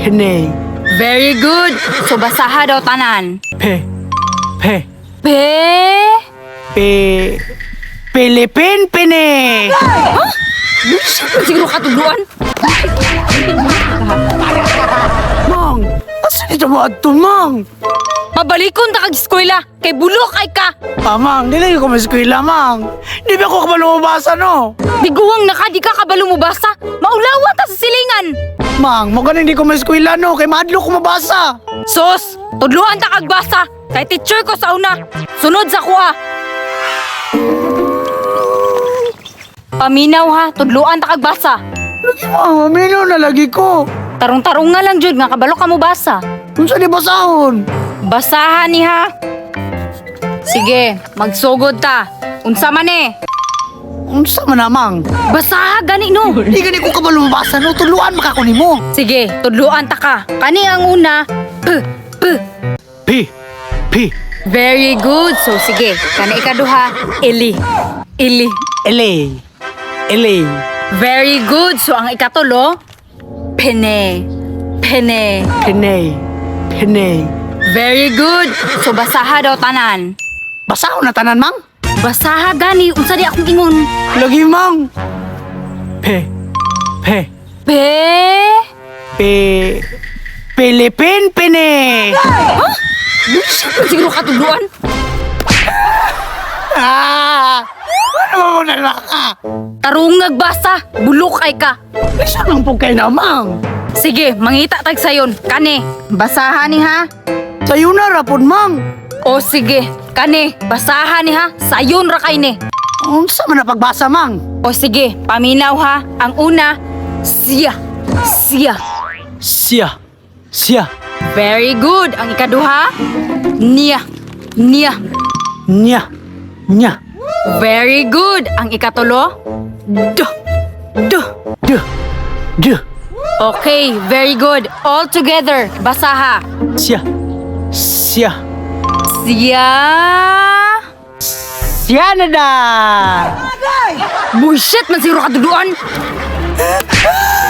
Pinay. Very good. So basaha daw tanan. P. P. P. P. Philippine Pinay. Siguro katudluan. Mang, asa dito mo adto, Mang? Pabalikon ta kag eskwela kay bulok ay ka. Ah, Mang, dili ko ma-eskwela, Mang. Di ba ako kabalo mabasa, no? Biguwang na ka, di ka kabalo mobasa. Maulawa ta sa silingan. Mang, mo ganing di ko ma-eskwela, no? Kay maadlok ko mabasa. Sos, tudluan ta kag basa. Kay teacher ko sa una. Sunod sa kuha. Paminaw ha, tudluan ta kag basa. Lagi, Mang, maminaw na lagi ko. Tarong-tarong nga lang jud nga kabalo ka mo basa. Unsa di basahon? Basahan ni ha. Sige, magsugod ta. Unsa man eh? Unsa man na, Mang? Basaha gani no. Di gani ko kabalo mabasa, no? Tuluan maka ko nimo. Sige, tudluan ta ka. Kani ang una, P, P. P. P. Very good. So sige, kani ikaduha, ili. Ili. LA. LA. Very good. So ang ikatulo, pene. Pene. Pinay. Pinay. Very good. So basaha daw tanan. Basahon na tanan, Mang? Basaha gani unsa di akong ingon? Lagi, Mang. P. P. P. P. Philippine Pinay. Siguro katudluan. Ah! Ano mo na ka? Tarungag basa, bulok ay ka. Isa lang po kay na, Mang. Sige, mangita tag sayon. Kani, basaha ni ha. Sayo na rapod, Mang. O sige, kani, basaha ni ha. Sayon ra kay ni. Unsa man na pagbasa, Mang? O sige, paminaw ha. Ang una, siya. Siya. Siya. Siya. Very good. Ang ikaduha, niya. Niya. Nya. Nya. Very good. Ang ikatulo, d. D. D. D. Okay, very good. All together, basaha. Siya. Siya. Siya. Siya na da. Bullshit man siguro katudluan.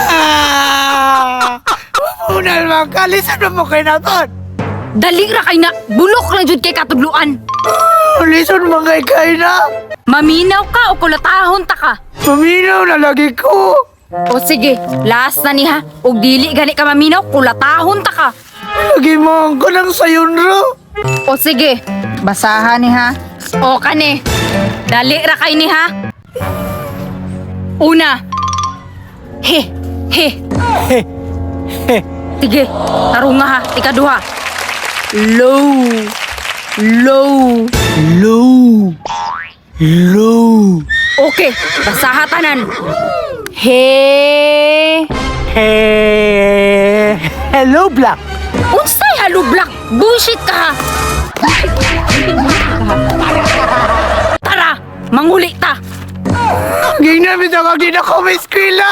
Ah! Unal, Mang. Kalisan na mo kay naton. Dali ra kay na. Bulok lang jud kay katudluan. Lison mga kay na. Maminaw ka o kulatahon ta ka. Paminaw na lagi ko. O sige, last na ni ha. Og dili gani ka maminaw, kulatahon ta ka. Lagi, Mang. Kanang sayon ro. O sige, basaha ni ha. O kani, dali ra kay ni ha. Una, he, he. He. He. Sige, tarunga ha. Ikaduha. Low, low. Low. Low. Okay, basaha tanan. He. He. Hello, Black. Unsay halo black? Bullshit ka ha. Tara, manguli ta. Ginamit ako, di na ko may eskwela.